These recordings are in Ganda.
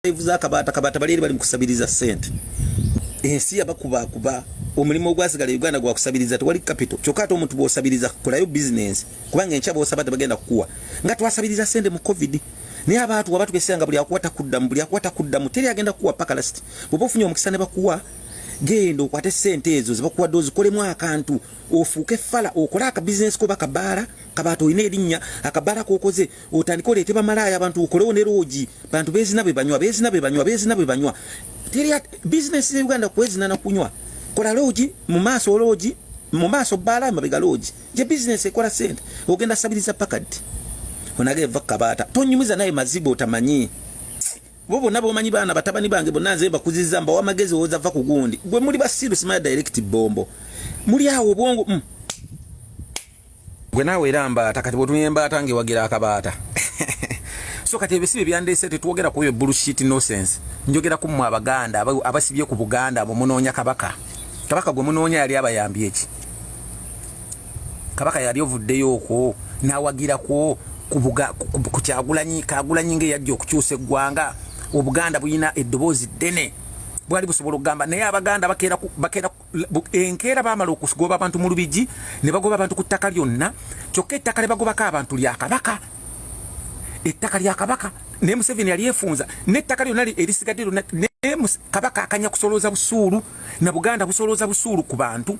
Live z'akabaata kabaata bali eri bali mu kusabiriza ssente. Ensi yabakubakuba, omulimu ogwasigala e Uganda gwakusabiriza, tewali capital. Kyokka ate omuntu bw'osabiriza, kolayo bizinensi, kubanga enkya bw'osaba tebagenda kukuwa. Nga twasabiriza ssente mu COVID, naye abaatuwa batugesera nga buli akuwa takuddamu, buli akuwa takuddamu, teri agenda kukuwa paka last. Bw'oba ofunye omukisa ne bakuwa, genda okwate ssente ezo zebakuwadde, ozikolemu akantu, ofuuke fala, okole akabizinensi koba kabaala kabaata, olina erinnya, akabaala kokoze, otandike oleete bamalaaya, abantu, okolewo ne loogi, bantu beezina bwe banywa, beezina bwe banywa, beezina bwe banywa. Teri bizinensi ze Uganda kwezina na kunywa. Kola loogi mu maaso, loogi mu maaso, bbaala mabega, loogi gye bizinensi ekola ssente. Ogenda sabiriza pakaddi onage va kabaata, tonyumiza naye mazibu otamanyi bo bonna bomanyi. Baana batabani bange bonna nze mbakuzizza, mbawa amagezi, owoza va ku gundi. Gwe muli basiru, simanya direct bombo muli awo obwongo. Gwe naawe era mbaata. Kati bwetumye embaata ngaewagira akabaata. So kati ebyo si bye byandeese. Tetwogera ku ebyo, bullshit, nonsense. Njogera ku mmwe Abaganda abasibye ku Buganda, abo munoonya kabaka. Kabaka gwe munoonya yali abayambye eki? Kabaka yali ovuddeyo okwo n'awagirako ku Kyagulanyi. Kagulanyi ngaeyajja okukyusa eggwanga, Obuganda bulina eddoboozi ddene, bwali busobola okugamba. Naye Abaganda bakeera enkeera, bamala okugoba abantu mu Lubigi ne bagoba abantu ku ttaka lyonna. Kyokka ettaka lye bagobako abantu lya kabaka, ettaka lya kabaka. Naye Museveni yali efunza n'ettaka lyonna erisigadde lyonna. Naye kabaka akanya kusolooza busuulu na Buganda busolooza busuulu ku bantu,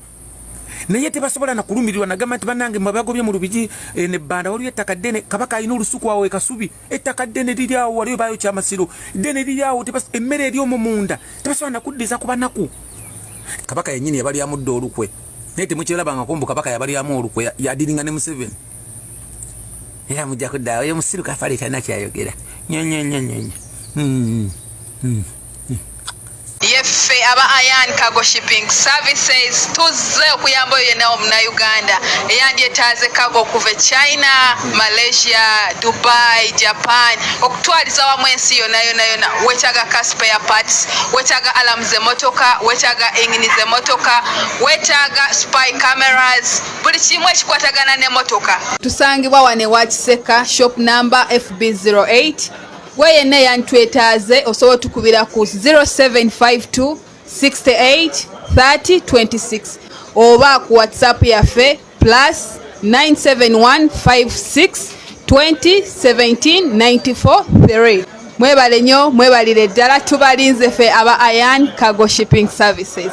naye tebasobola nakulumirirwa nagamba nti bannange mwebagobye mu Lubigi nebbanda waliyo ettaka ddene. Kabaka alina olusuku awo ekasubi, ettaka ddene liri awo, waliyo bayo kyamasiro ddene liri awo, emmere eri omwo munda, tebasobola nakuddiza ku banaku. Kabaka yennyini yabalyamu dda olukwe, naye temukyerabangako mbu kabaka yabalyamu olukwe, yadiringa ne Museveni. Era mujja kudda oyo musiru kafale talina kyayogera nyo nyo nyo nyo nyo. Yeffe aba Ayan Cargo Shipping Services tuzze okuyamba oyo yenna omunauganda eyandyetaaze cargo okuva e China, Malaysia, Dubai, Japan, okutwaliza wamu ensi yonna yonna yonna. Wetaaga car spare parts, wetaaga alarm z'emmotoka, wetaaga engini z'emmotoka, wetaaga spy cameras, buli kimu ekikwatagana n'emmotoka. Tusangibwa wano ewa Kiseka, shop number FB08. Gwe yenna eyantwetaaze osobola otukubira ku 0752 68 30 26 oba ku WhatsApp yaffe +971 56 20 17 94 3. Mwebale nnyo, mwebalire ddala, tubalinze ffe aba Ayan Cargo Shipping Services.